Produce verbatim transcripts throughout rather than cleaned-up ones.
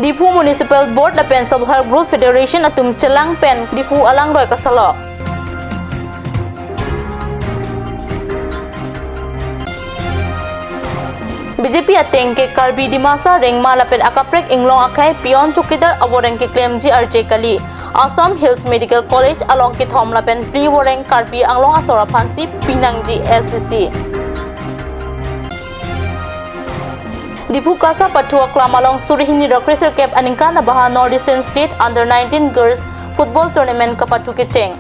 Diphu Municipal Board lapen Self Help Group Federation atum chelang pen Diphu alangroi kasalok. B J P ateng ke Karbi Dimasa Rengma lapen akaprek inglong akhei peon chowkidar avoreng keklemji arje kali. Assam Hills Medical College along kethom lapen phli voreng Karbi Anglong asor aphansi pinangji S D C. Diphu Kasa Pathu Aklam along suri hini ra kre sirkep aningkan abaha North Eastern State Under nineteen Girls Football Tournament kapathu kecheng.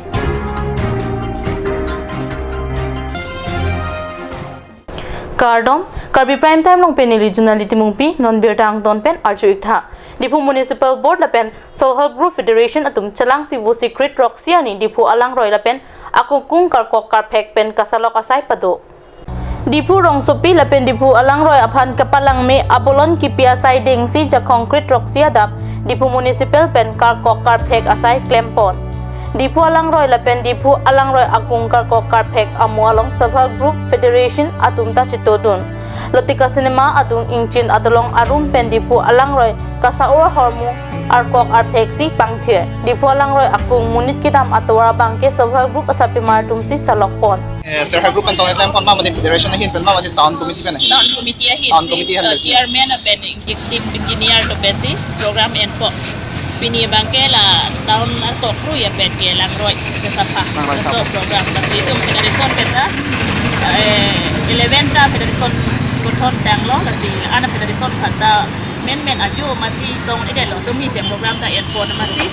Kardom, Karbi Prime Time along pen neli Junali Timungpi, non birta angton pen arju-ik tha. Diphu Municipal Board lapen Self Help Group Federation atum chelangsi vosi kre throksi arni Diphu alangroi lapen akungkung karkok karphek pen kasalok asai pado. Diphu rongsopi lapen Diphu alangroi aphan kapalangme abolon kipi asai dengsi jakhong kre throksi adap Diphu Municipal pen karkok karphek asai klempon. Diphu alangroi lapen Diphu alangroi akung karkok karphek amo along Self Help Group Federation atum ta chetodun. Lotika Cinema adung ingchin adolong arum pen Diphu alangroi kasa-or hormu arkok arphek si pangthir. Diphu alangroi akung monit kedam atovar abangke Self Help Group asapimar atumsi salokpon. Eh, Self Help Group pen tong eklempon ma mate federation ahin pen ma mate town committee pen ahin? Town committee ahin. Town si, committee ahin eh, si. Chairman apen executive engineer to besi program enpo. Pini abangke la town arkok krui apen ke langroi kesapha. Langroi so sapha. Program kasi itum federation kita, eh, eleven ta federation kothon tanglo kasi ana federation kata men men ajo masi tong edetlo tumi se program ta enpo masi,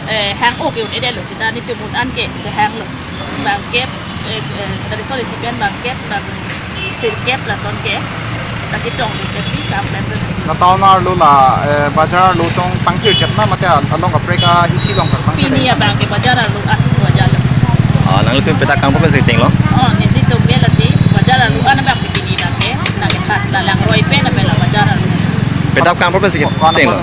eh, hang oke un edetlo sita nitum un anke chehanglo. Bangkep, eh, eh, federation isi pen bangkep, bang sirkep lason ke. Lagi tong itu si kam pen. Na town arlo la, eh, bazar arlo tong pangthir chet na mate along kaprek ahithi along kar pangthir. Pini abangke bazar arlo ah bazar lo. Ah, nanglitum petap kangpur pensi chenglo? Oh, nitum ke lasi bazar arlo ana bangsi pini abangke. Nangkethat la langroi pen ape la bazar arlo. Petap kangpur pensi chenglo?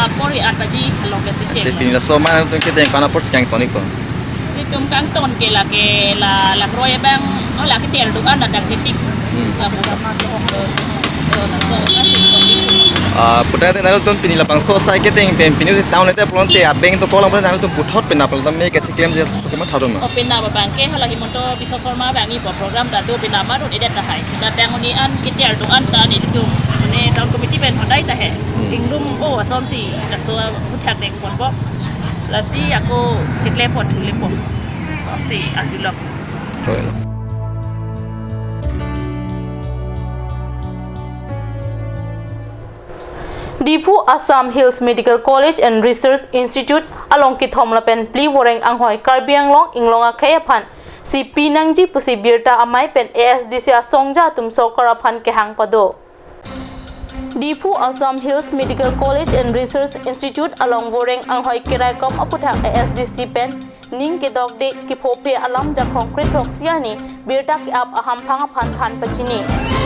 Apor i at baji along pensi cheng. Te pini laso ma nanglitum ke deng kana apor si kangton-ikpo? Nitum kangton ke lake la langroi abang, oh, lake ter do-an adang titik. Hmm. Lapu dapat, oh, oh, oh, laso, laso, laso. Ah, puthot te nanglitum pini labangso asai keteng pen pini si town ete pulote abeng to kolang pulote nanglitum puthot penap pulote me kacheklemji aso kematha do ma? Oh, penap abangke hala Himanta Biswa Sarma abang ipo program ta do penap ma do edet tahai. Sita tang oni an keter do-an ta nelitum ne town committee pen hodai tahe. Hmm. Ingrum, oh, asonsi laso puthak dengponpo. Lasi ako cheklempo thulepo. Sonsi adulok. Choi. Diphu Assam Hills Medical College and Research Institute along kethom lapen phli voreng anghoi Karbi Anglong inglong akhei aphan si pinangji pusi birta amei pen A S D C asongja atum sorkar aphan kehang pado. Diphu Assam Hills Medical College and Research Institute along voreng anghoi keraikom aputhak A S D C pen ning kedokde kiphophe alam jakhong kre throksi arni birta ke-ap ahamphang aphan than pachini.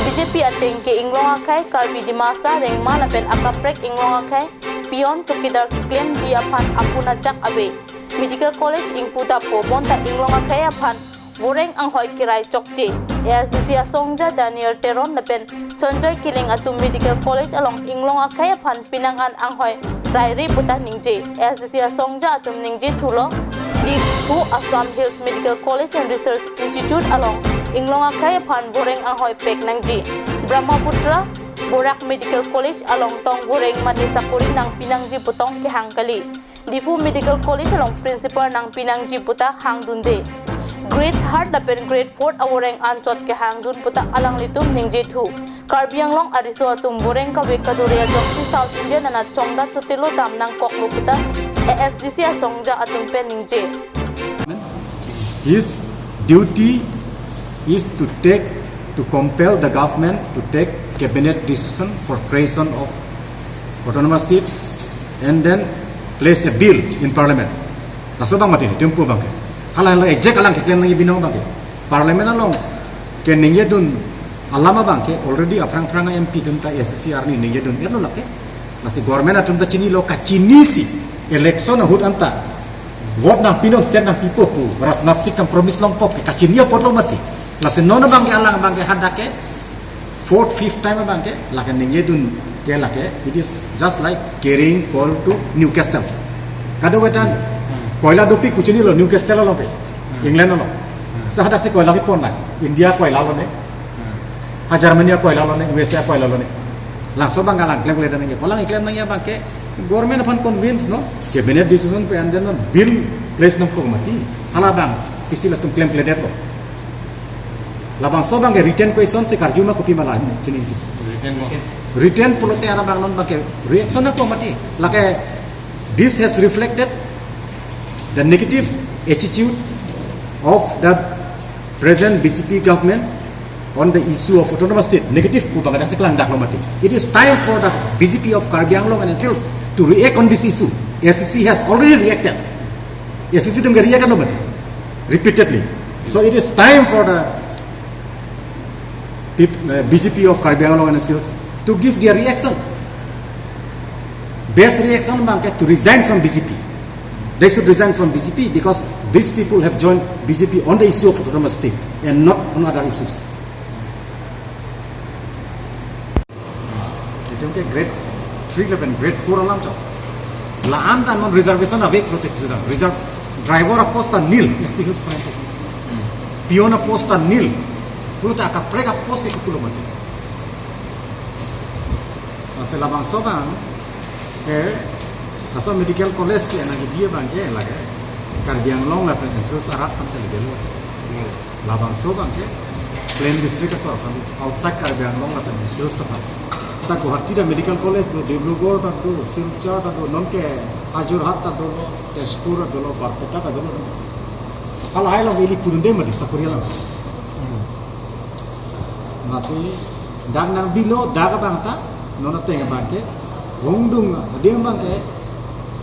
B J P ateng ke inglong akhei Karbi Dimasa Rengma lapen akaprek inglong akhei peon chowkidar keklemji aphan apun ajak ave. Medical College ingpu dapo bonta inglong akhei aphan voreng anghoi kerai chokche. A S D C asongja Daniel Teron lapen Sanjoy Killing atum Medical College along inglong akhei aphan pinang an anghoi raire puta ningje. A S D C asongja atum ningje thulo, Diphu Assam Hills Medical College and Research Institute along inglong akhei aphan voreng anghoi pek nangji. Brahmaputra Barak Medical College along tong voreng mate sakori nangpinangji putong kehang kali. Diphu Medical College along principal nangpinangji puta hangdunde. Grade third lapen grade fourth avoreng anchot kehangdun puta alanglitum ningje thu. Karbi Anglong ariso atum voreng kave kadure ajoksi South India nana chongda chotelo dam nangkoklo puta A S D C asongja atum pen ningje. His duty is to take, to compel the government to take cabinet decision for creation of autonomous states and then place a bill in parliament. Laso abang mati, tempo abangke. Hala hala ejek alang keklem nangji binong abangke. Parliament along keningjedun alam abangke already aphrang aphrang M P atum ta A S D C arni ningjedun-etlo lake. Lasi government atum ta chinilo, kachinisi election ahut anta vote nangpinon, state nangpipo pu Rajnath Singh kam promise longpo ke kachini apotlo mati. Lasi non abangke alang abangke hadak ke Fourth, fifth time abang ke, lake ningje dun ke lake, it is just like carrying coal to Newcastle. Kadokave pen koila dopik kachinilo Newcastle along ke, England along. Seta hadaksi koila kepon nang, India koila lone, ha Germany koila lone, U S A koila lone. Labangso abang alang klemkledet nangji. Pu alang keklem nangji abang ke, government aphan convince, no, cabinet decision pen, and then bill place nangkok mati. Halabang isi latum klemkledetlo. Labangso abang ke written question si karju ma, kopi ma la chinine. Written mo. Written pulote halabang non abang ke reaction nangkok mati. Lake, this has reflected the negative attitude of the present B J P government on the issue of autonomous state. Negative pu abang ke hadaksi kelang daklo mati. It is time for the B J P of Karbi Anglong and Hills to react on this issue. A C C has already reacted. A C C atum ke react lo mati repeatedly. So it is time for the peop- uh, B J P of Karbi Anglong and Hills to give their reaction. Best reaction abang ke to resign from B J P. They should resign from B J P because these people have joined B J P on the issue of autonomous state and not on other issues. Itum ke grade three lapen grade four alam chot. La-an ta non reservation ave pulote, reserve driver apost ta nil, S T Hills pen. Peon apost ta nil. Pulote akaprek apost ke kukulo mati. Lasi labangso abang ke, laso medical college ke nangkebi abang ke lake Karbi Anglong lapen Hills arat aphan ke lake lo. Labangso abang ke plain district asor aphan, outside Karbi Anglong lapen Hills aphan. Ta Guwahati ta medical college do, Dibrugarh ta do, Silchar ta do, non ke Jorhat ta dolo, Tezpur ta dolo, Barpeta ta dolo. Halahai along ili pudunde mati sakori alam. Lasi dak nangbilo, dak abang ta, non ateng abang ke, hongdung adim abang ke,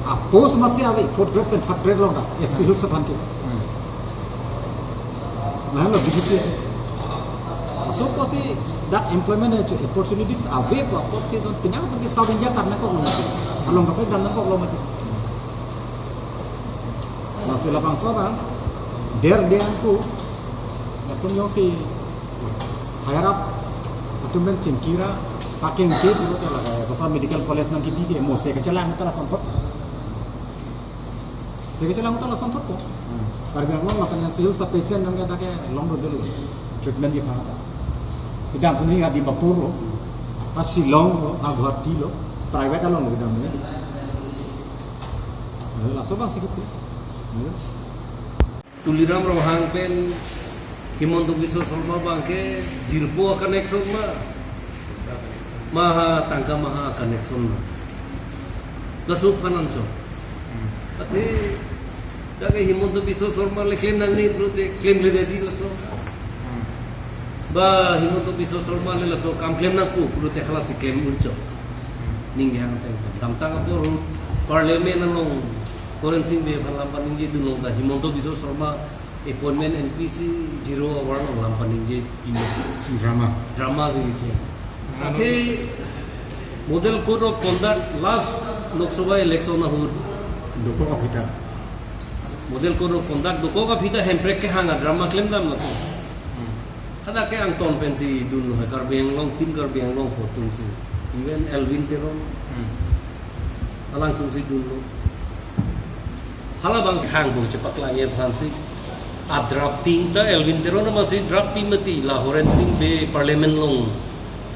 apost masi ave, fourth grade pen third grade along ta, S T Hills aphan ke. Lahenlo B J P. Laso apotsi dak employment opportunities ave pu apotsi non penang pen ke South India kar nangkoklo mati. Along kaprek dam nangkoklo mati. Lasi labangso abang, der der ko, latum jongsi higher up atum pen chingkira, pakeng ke dulu ke lake, laso medical college nangkebi ke mo se kachelang ta lasonthot. Se kachelang ta lasonthot ko. Karbi Anglong lapen Hills apatient nang ke ta ke long road lo. Treatment di phana. Kedam puni ha Dimapur lo, ha Shillong lo, ha Guwahati lo, private along lo kedam puni. Laso abang sikit ko. Tuliram Ronghang pen Himanta Biswa Sarma abang ke jirpo a-connection ma, ma ha tangka ma ha connection ma. Laso aphan anchot. Athe dak ke Himanta Biswa Sarma le klem nangne pulote klemkledetji laso. Ba Himanta Biswa Sarma le laso akam klem nangpo pulote halasi klem unchot. Ningje hang teng damtang apor parliament along Horen Sing Bey aphan lam paningje dun long ta Himanta Biswa Sarma appointment N P C zero hour along lam paningje pin. Drama. Drama si ite. Athe Model Code of Conduct last Lok Sabha election ahut dokok aphi ta. Model Code of Conduct dokok aphi ta Hemprek kehang a-drama klemdam lo. Hadak ke angton pensi dunlo, Karbi Anglong, Team Karbi Anglong pu atumsi. Even Elwin Teron. Alangtumsi dunlo. Halabang hang bo chepaklangji aphansi. A-drafting ta Elwin Teron amatsi draft pi mati, la Horen Sing Bey parliament along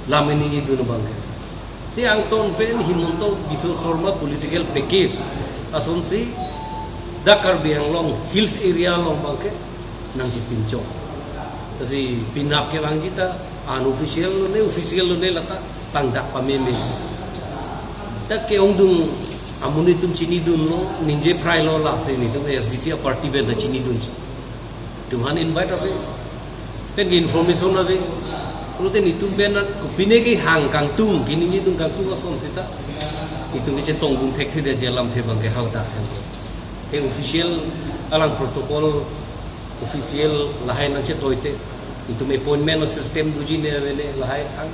lam ini dun abang ke. Si angton pen Himanta Biswa Sarma political package asonsi dak Karbi Anglong Hills area along abang ke nangchepinchong. Lasi penap kevangji ta unofficial lone, official lone lata tangdak pameme. Dak ke-ongdung amonit atum chinidunlo, ningje phrailo, lasi nelitum S D C a-party pen ta chinidun. Netum aphan invite ave, pen ke information ave. Pulote netum pen kopine kehang kangtung, keningjedun kangtung ason seta netum kechetongdun thekthedetji alamthe abang ke hadak hen. Ke official alang protocol, official lahai nangchetoite, netum appointment system doji ne ave ne lahai thang.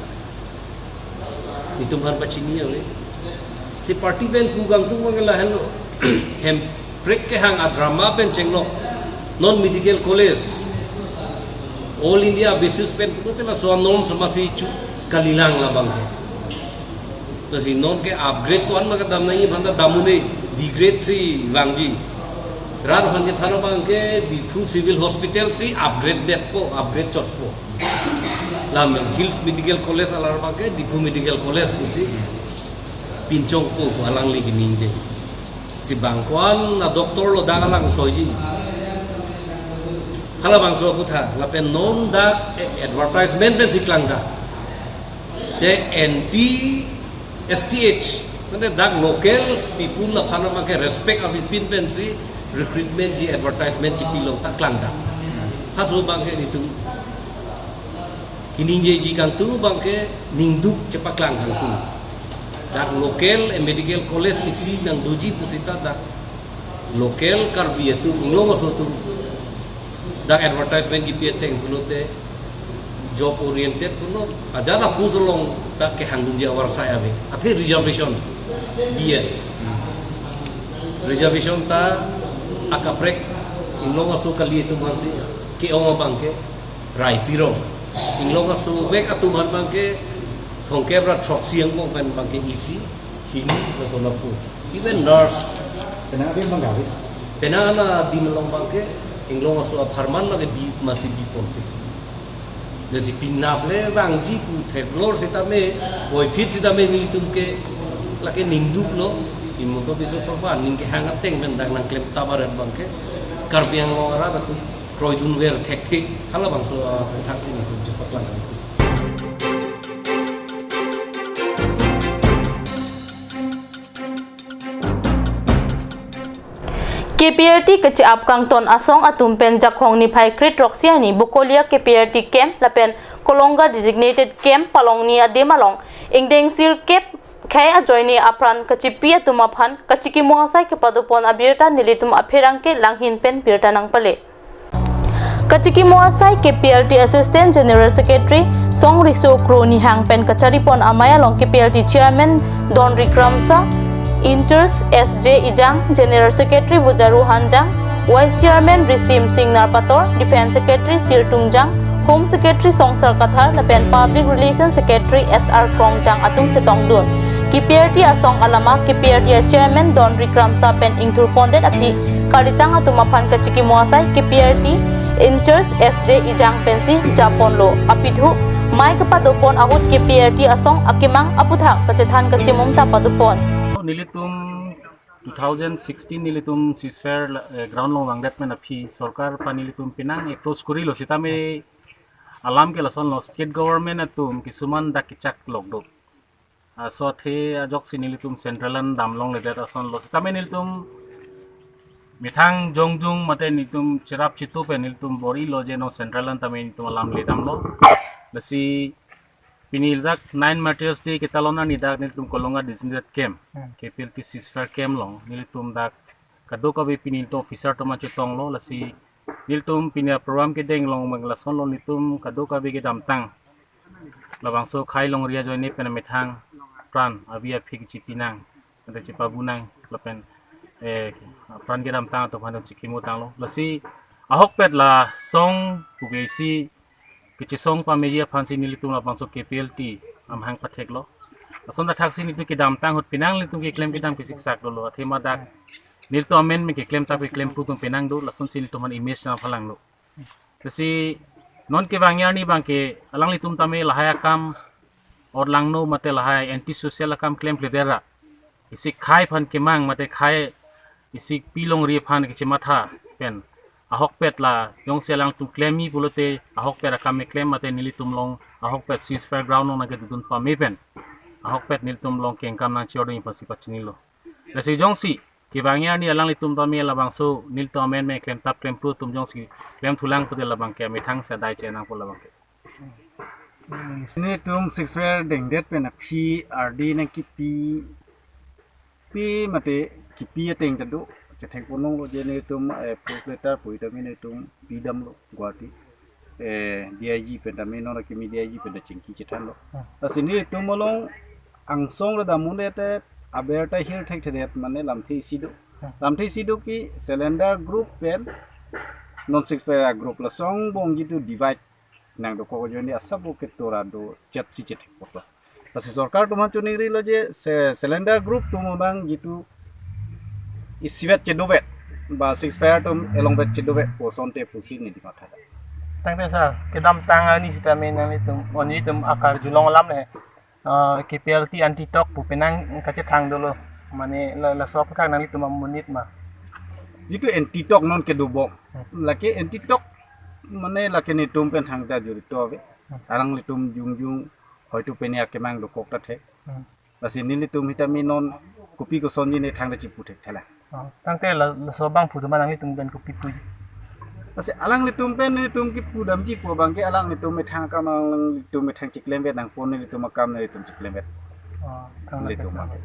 Netum aphan pachini ave. Si party pen pu kangtung abang lahenlo. Hemprek kehang a-drama pen chenglo. Non medical college, all India basis pen pulote laso a-norms amatsi chu. Kalilang labang ke. Lasi non ke upgrade ko-an ma kedam nangji aphan ta dam un-e, degrade si vangji. Rat aphan kethan abang ke Diphu Civil Hospital si upgrade detpo, upgrade chotpo. Lam Hills Medical College alar abang ke Diphu Medical College pusi pinchongpo pu alangli keningje. Si bang ko-an a doctor lo dak alang toiji. Halabangso aputhak, lapen non dak, eh, advertisement pensi klang dak. Te anti S T H, mane dak local people aphan abang ke respect avepin pensi recruitment ji advertisement kipi along ta klang dak. Halaso abang ke nelitum keningjeji kangtung abang ke ningduk chepaklang kangtung. Dak local, eh, medical college isi nangdoji pusita dak local Karbi atum, inglong aso atum dak advertisement kipi ateng pulote job oriented pulo, ajat a post along dak kehangdunji avarsai ave. Athe reservation, B Ed. Reservation ta akaprek inglong aso kali atum aphansi ke-ong abang ke rai pirong. Inglong aso vek atum aphan abang ke thomkep ra throksi angbong pen abang ke isi, hini, laso lapu. Even nurse. Penang adim abang ke ave? Penang ana adim along abang ke inglong aso apharman lake bi, masi biponte. Lasi penap le vangji pu theklor sitame, voiphit sitame nelitum ke lake ningduk lo, Himanta Biswa Sarma aning kehang ateng pen dak nangklem tabar abang ke Karbi Anglong arat atum kroidunver thekthe, halabangso aputhak si nelitum chepaklang kangtung. K P R T kachi-ap kangton asong atum pen Jakhong niphai kre-throksi arni Bokolia K P R T camp lapen Kolonga designated camp Palongni adim along ingdeng sirkep khei ajoine apran kachipi atum aphan kachikimo asai kepadopon abirta nelitum apherangke langhin pen birta nangpale. Kachikimo asai K P L T Assistant General Secretary Song Riso Kro Nihang pen kacharipon amei along K P L T Chairman Don Rikramsa, Incharge S J Ijang, General Secretary Vujaru Hanjang, Vice Chairman Risim Singnar Pator, Defence Secretary Sirtung Jang, Home Secretary Songsar Kathar lapen Public Relations Secretary S R Krongjang atum chetongdun. K P R T asong alama K P R T a Chairman Don Rikramsa pen ingthurpondet aphi kalitang atum aphan kachikimo asai K P R T Incharge S J Ijang pensi japonlo. Apithu mei kepadopon ahut K P R T asong akemang aputhak kachethan kachimum ta padopon. Nelitum two thousand sixteen nelitum ceasefire la, eh, ground along vangdet pen aphi sorkar aphan nelitum penang approach korilo sitame alam ke lasonlo, state government atum kisuman dak kechak lok do. Laso athe ajoksi nelitum central an dam longledet asonlo. Sitame nelitum methang jongjung mate nelitum cherap chitu pen nelitum bor-ilo je non central an tame nelitum alam ledamlo. Lasi pini dak nine Martyrs Day ketalon arni dak nelitum Kolonga designated camp, Hmm. K P L T ceasefire camp along nelitum dak kadokave pini nelitum officer atum chetonglo, lasi nelitum pini a-program kedeng along abang lasonlo, nelitum kadokave kedamtang labangso khei longri ajoine pen amethang pran avi aphi kechipinang, ada chepabunang lapen, eh, pran kedamtang atum aphan chikimo tanglo. Lasi ahokpet la song puke isi kechesong pameji aphansi nelitum labangso K P L T amahang patheklo. Lason athaksi nelitum kedamtang ahut penang nelitum keklem kedam kesiksak dolo. Athema dak nelitum amen me keklem tap keklem pu atum penang do, lasonsi nelitum aphan image nangphalanglo. Lasi non kevangji arni abang ke alanglitum tame lahai akam orlangno mate lahai anti social akam klemkledet ra isi khei aphan kemang mate khei isi pi longri aphan kechematha pen ahokpet la jongsi alangtum klemji pulote ahokpet akam keklem mate nelitum along ahokpet ceasefire ground along nangkedodun pame pen ahokpet nelitum along kengkam nangchordun aphansi pachinilo. Lasi jongsi kevangji arni alanglitum tame labangso nelitum amen me klem tap klem pu atum jongsi klemthulang pute labang ke amethang si adai chenangpo labang ke. Nelitum ceasefire dengdet pen aphi ardi nangkipi, pi mate kipi ateng ta do, chethekponlonglo je nelitum, eh, post letter pu tame nelitum pidamlo Guwahati. Eh, D I G pen tame non akimi D I G pen ta chingki chethanlo. Hmm. Lasi nelitum along angsong ra dam un-edet aber ta hirthekthedet mane lamthe isi do. Hmm. Lamthe isi do ki Cylinder group pen non ceasefire group lason angbong jitu divide nangdokok ajoine asap ketur ado chet si chethek poklo. Lasi sorkar atum aphan choningrilo je se cylinder group atum abang jitu isivet chedovet ba ceasefire atum elongvet chedovet pu asonte pusi neli matha. Tangte sir, kedamtang arni sitame nanglitum, o nelitum akarjulong alam le, ah, K P L T anti-talk pu penang kachethang dolo. Mane la, laso aphan nanglitum amonit ma? Jitu anti-talk non kedobom. Hmm. Lake anti-talk mane lake netum pen thangta jurito ave. Hmm. Alanglitum jongjong hoitu pini akemang dokok ta thek. Hmm. Lasi nelitum sitame non kopi kosonji ne thangta chipu thek thala. Oh, tangte la, laso abang pu atum nanglitum pen kopi puji? Lasi alanglitum pen nelitum kipu damji pu abangke alanglitum methang akam alanglitum methang chiklemvet nangpo, nelitum akam nelitum chiklemvet. Oh, thank you. Nelitum abang.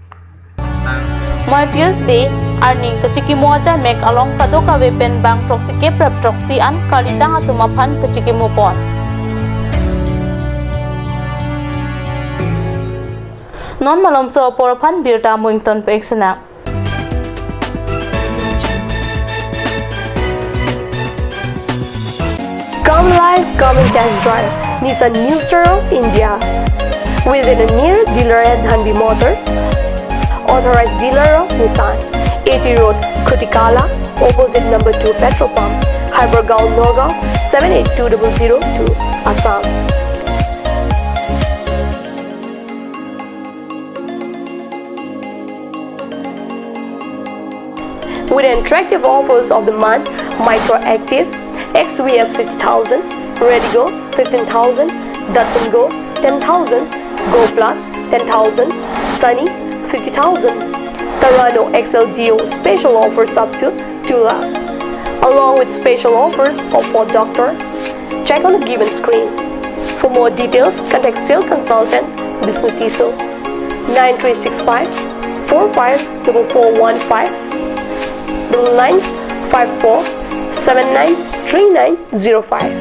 Moi Pius Day, arni kachikimo achamek along kadokave pen bang throksi kep rap throksi an kalitang atum aphan kachikimo pon. Non malomso apor aphan birta muington peng senang. Come live, come and test drive Nissan New Star of India. Visit a nearest dealer at Dhanvi Motors, authorized dealer of Nissan, A T Road, Khutikala, opposite number two petrol pump, Hypergaon, Nagaon, seven eight two double zero two, Assam. With attractive offers of the month, Micra Active, X V S fifty thousand, Redi-GO fifteen thousand, Datsun Go ten thousand, Go Plus ten thousand, Sunny fifty thousand, Terrano X L D O special offers up to two lakh, along with special offers of Ford Doctor. Check on the given screen. For more details, contact sales consultant Bisnu Tisso, nine three six five four five double four one five, double nine five four seven nine three nine zero five.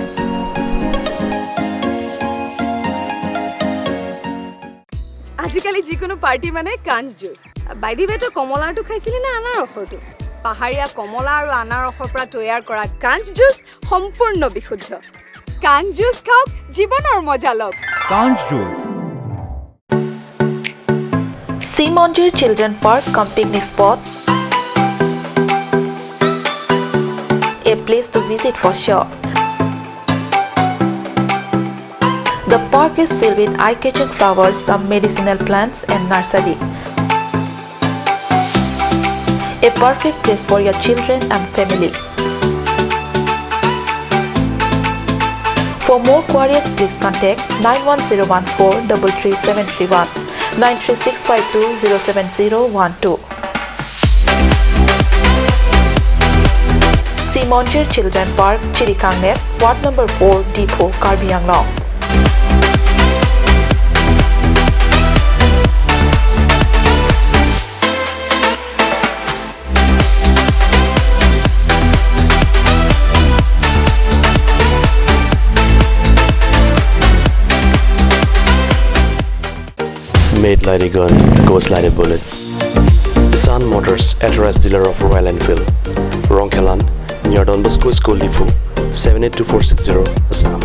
আজিকালি যিকোনো পাৰ্টি মানে কাঞ্চ juice. By the ৱে, তই কমলাৰটো খাইছিলি নে আনাৰসৰটো? পাহাৰীয়া কমলা আৰু আনাৰসৰ পৰা তৈয়াৰ কৰা কাঞ্চ জুচ সম্পূৰ্ণ বিশুদ্ধ। কাঞ্চ জুচ খাওক, জীৱনৰ মজা লওক। Kanch Juice. Simonjir Children Park cum picnic spot. A place to visit for sure. The park is filled with eye-catching flowers, some medicinal plants and nursery. A perfect place for your children and family. For more queries, please contact nine one zero one four double three seven three one, nine three six five two zero seven zero one two. Simonjir Children Park, Chirikangner, Ward number four, Diphu, Karbi Anglong. Made like a gun, goes like a bullet. Sun Motors, authorized dealer of Royal Enfield. Rongkhelan, near Don Bosco School, Diphu, seven eight two four six zero, Assam.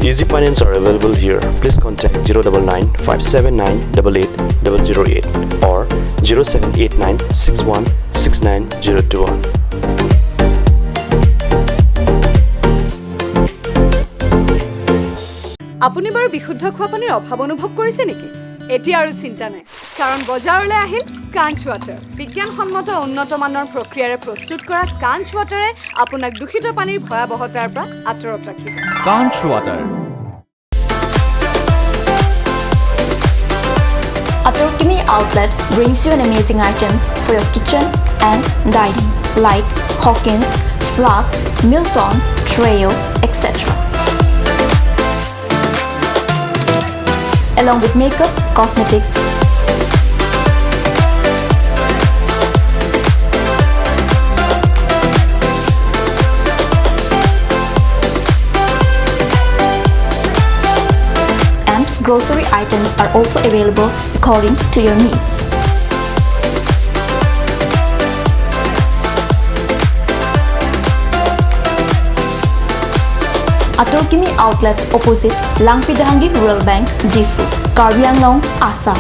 Easy finance are available here. Please contact zero double nine five seven nine double eight double zero eight or zero seven eight nine six one six nine zero two one. আপুনি বাৰু বিশুদ্ধ খোৱা পানীৰ অভাৱ অনুভৱ কৰিছে নেকি? এতিয়া আৰু চিন্তা নাই, কাৰণ বজাৰলৈ আহিল কাঞ্চ ৱাটাৰ। বিজ্ঞানসন্মত উন্নত মানৰ প্ৰক্ৰিয়াৰে প্ৰস্তুত কৰা কাঞ্চ ৱাটাৰে আপোনাক দূষিত পানীৰ ভয়াৱহতাৰ পৰা আঁতৰত ৰাখিব। Kanch Water. Atorkimi Outlet brings you an amazing items for your kitchen and dining, like Hawkins, Flax, Milton, Trio, et cetera. Along with makeup, cosmetics, and grocery Items are also available according to your needs. Atur Kimi Outlet, opposite Langpi Dehangi Rural Bank, Diphu, Karbi Anglong, Assam.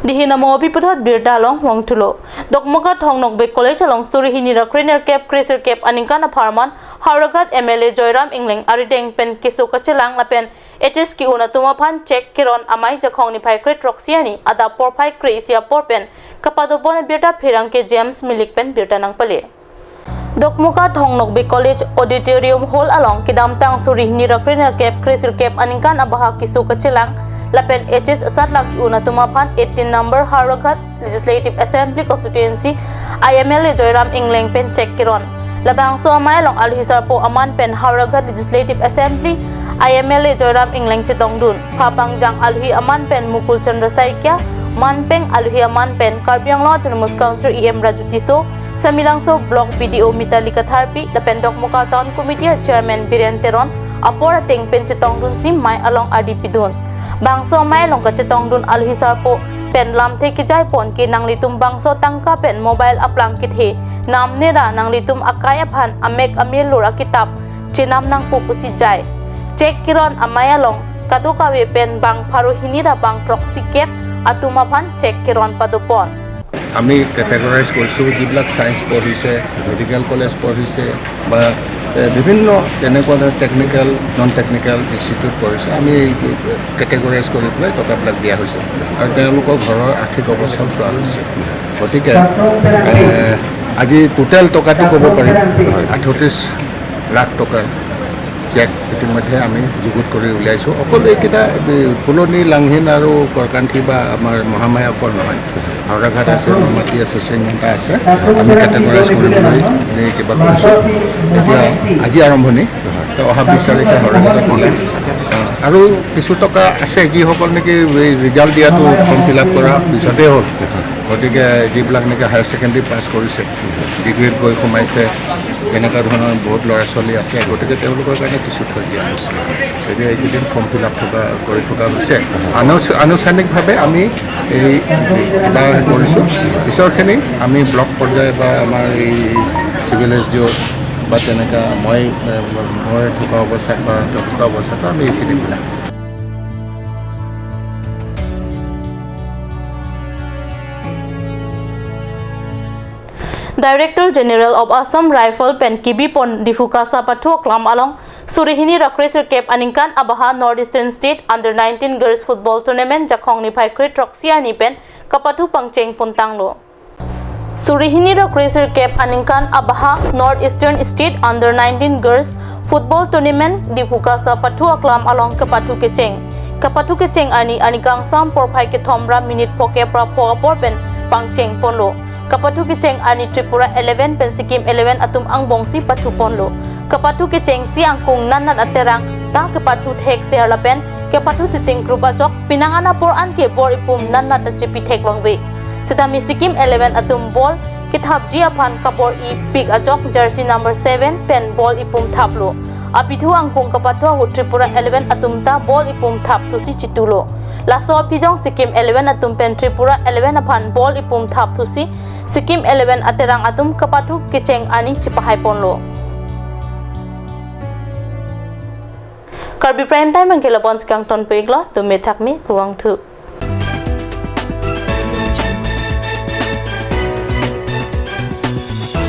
Dihin amo aphi puthot birta along vangthulo. Dokmoka Thong Nokbe College along suri hini ra krenerkep kresirkep aningkan apharman Howraghat M L A Joyram Engleng arideng pen keso kachelang lapen H S ki-un atum aphan chek keron amei Jakhong niphai kre throksi arni adap porphai kre-isi apor pen kapadopon abirta pherangke James Milik pen birta nangpale. Dokmoka Thong Nokbe College Auditorium Hall along kedamtang suri hini ra krenerkep kresirkep aningkan abaha keso kachelang lapen H S asat lak ki-un atum aphan eighteen number Howraghat Legislative Assembly Constituency I M L A Joyram Engleng pen chek keron. Labangso amei along alohi sarpo aman pen Howraghat Legislative Assembly I M L A Joyram Engleng chetongdun. Phapangjang alohi aman pen Mukul Chandra Saikia, manpeng alohi aman pen Karbi Anglong Autonomous Council E M Raju Tisso, Samelangso Block B D O Mitali Katharpi, lapen Dokmoka Town Committee Chairman Biren Teron, apor ateng pen chetongdunsi mei along ardi pidun. Bangso amei along kachetongdun alohi sarpo pen lamthe kejai pon ke nanglitum bangso tangka pen mobile aplang kethe namne ra nanglitum akai aphan amek amelur akitap chenam nangpo pusi jai. Chek keron amei along kadokave pen bang pharo hini ra bang throksi kep atum aphan chek keron padopon. আমি কেটেগৰাইজ কৰিছোঁ, যিবিলাক ছায়েন্স পঢ়িছে, medical college পঢ়িছে বা, এ, বিভিন্ন তেনেকুৱা ধৰণৰ টেকনিকেল, নন টেকনিকেল ইনষ্টিটিউট পঢ়িছে, আমি এই কেটেগৰাইজ কৰি পেলাই টকাবিলাক দিয়া হৈছে। আৰু তেওঁলোকৰ ঘৰৰ আৰ্থিক অৱস্থাও চোৱা হৈছে। গতিকে, এ, আজি টোটেল টকাটো ক'ব পাৰি আঠত্ৰিছ লাখ টকাৰ চেক ইতিমধ্যে আমি যুগুত কৰি উলিয়াইছোঁ। অকল এইকেইটা, এই ফুলনি, লাংহিন আৰু কৰ্কান্থি বা আমাৰ মহামায়া অকল নহয়, হাওৰাঘাট আছে, নুনমাটি আছে, চিংঘণ্টা আছে, আমি কেটেগৰাইজ কৰিবলৈ আমি কিবা কৰিছোঁ। এতিয়া আজি আৰম্ভণি, তো অহা বিছ তাৰিখে হাওৰাঘাটত মিলাম। আৰু কিছু টকা আছে, যিসকল নেকি এই ৰিজাল্ট দিয়াটো ফৰ্ম ফিল আপ কৰা পিছতেই হ'ল, গতিকে যিবিলাক নেকি হায়াৰ ছেকেণ্ডেৰী পাছ কৰিছে, ডিগ্ৰীত গৈ সোমাইছে, তেনেকুৱা ধৰণৰ বহুত ল'ৰা ছোৱালী আছে, গতিকে তেওঁলোকৰ কাৰণে কিছু থৈ দিয়া হৈছে। এতিয়া এইকেইদিন ফৰ্ম ফিল আপ থকা, কৰি থকা হৈছে। আনুষ-, আনুষ্ঠানিকভাৱে আমি এই কিবা কৰিছোঁ, পিছৰখিনি আমি ব্লক পৰ্যায় বা আমাৰ এই চিভিল এছ ডি অ' বা তেনেকুৱা মই, মই থকা অৱস্থাত বা থকা অৱস্থাত আমি এইখিনি মিলাম। Director General of Assam Rifle pen kebipon Diphu Kasa pathu aklam along suri hini ra kresirkep aningkan abaha North Eastern State Under nineteen Girls Football Tournament Jakhong niphai kre throksi arni pen kapathu pangcheng pontanglo. Suri hini ra kresirkep aningkan abaha North Eastern State Under nineteen Girls Football Tournament Diphu Kasa pathu aklam along kapathu kecheng. Kapathu kecheng arni, arni kangsam porphai kethom ra minute phokep ra pho apor pen pangcheng ponlo. Kapathu kecheng arni Tripura eleven pen Sikkim eleven atum angbongsi pathu ponlo. Kapathu kechengsi angkung nannat aterang ta kepathu thekser lapen kepathu chiting group ajok penang an apor an ke bor ipum nannat ta chepi thek vangve. Sitame Sikkim eleven atum ball kethapji aphan kabor-ipik ajok jersey number seven pen ball ipum thaplo. Apithu angkung kapathu ahut Tripura eleven atum ta ball ipum thap thusi chitulo. Laso aphi jong Sikkim eleven atum pen Tripura eleven aphan ball ipum thap thusi Sikkim eleven aterang atum kapathu kecheng arni chepahai ponlo. Karbi Prime Time angke lapon si kangton pu-iklo, tumi thakmi, kurvangthu.